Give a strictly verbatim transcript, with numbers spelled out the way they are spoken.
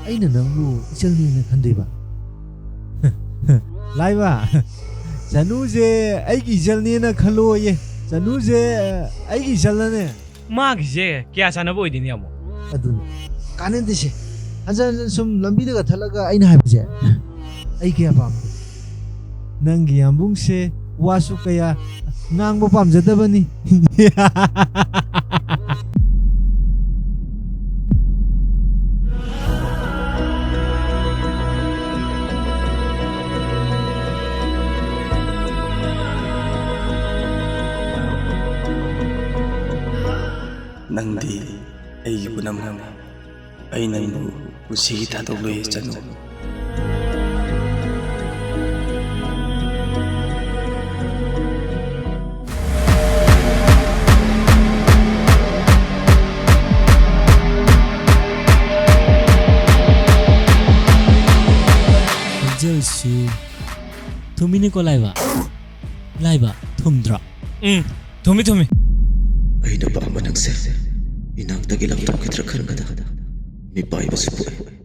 ꯑꯩꯅ ꯅꯪꯕꯨ ꯏꯆꯜꯅꯦꯅ ꯈꯟꯗꯣꯏꯕ? ꯂꯥꯏꯕ, ꯆꯅꯨꯁꯦ ꯑꯩꯒꯤ ꯏꯆꯜꯅꯦꯅ ꯈꯜꯂꯣꯌꯦ꯫ ꯆꯅꯨꯁꯦ ꯑꯩꯒꯤ ꯏꯆꯜꯅꯅꯦ꯫ ꯃꯥꯒꯤꯁꯦ ꯀꯌꯥ ꯆꯥꯟꯅꯕ ꯑꯣꯏꯗꯣꯏꯅꯣ, ꯌꯥꯝꯕꯨꯡ? ꯑꯗꯨꯅꯤ꯫ ꯀꯥꯟꯅꯗꯦꯁꯦ꯫ ꯍꯟꯖꯟ ꯍꯟꯖꯟ ꯁꯨꯝ ꯂꯝꯕꯤꯗꯒ ꯊꯠꯂꯒ ꯑꯩꯅ ꯍꯥꯏꯕꯁꯦ ꯑꯩ ꯀꯌꯥ ꯄꯥꯝꯗꯦ꯫ ꯅꯪꯒꯤ ꯌꯥꯝꯕꯨꯡꯁꯦ ꯋꯥꯁꯨ ꯀꯌꯥ ꯉꯥꯡꯕ ꯄꯥꯝꯖꯗꯕꯅꯤ꯫ ꯅꯪꯗꯤ ꯑꯩꯒꯤ ꯄꯨꯝꯅꯃꯛꯅꯤ꯫ ꯑꯩ ꯅꯪꯕꯨ ꯄꯨꯟꯁꯤꯒꯤ ꯊꯥꯗꯣꯛꯂꯣꯏ, ꯆꯅꯨ꯫ ꯈꯣꯟꯖꯦꯜꯁꯤ ꯊꯨꯝꯃꯤꯅꯦꯀꯣ, ꯂꯥꯏꯕ? ꯂꯥꯏꯕ, ꯊꯨꯝꯗ꯭ꯔꯣ? ꯎꯝ, ꯊꯨꯝꯃꯤ, ꯊꯨꯝꯃꯤ꯫ ꯑꯩꯅ ꯄꯥꯝꯕ ꯅꯪꯁꯦ ꯏꯅꯥꯛꯇꯒꯤ ꯂꯥꯞꯊꯣꯛꯈꯤꯗ꯭ꯔꯥ ꯈꯟꯕꯗ ꯃꯤꯄꯥꯏꯕꯁꯨ ꯄꯣꯛꯏ꯫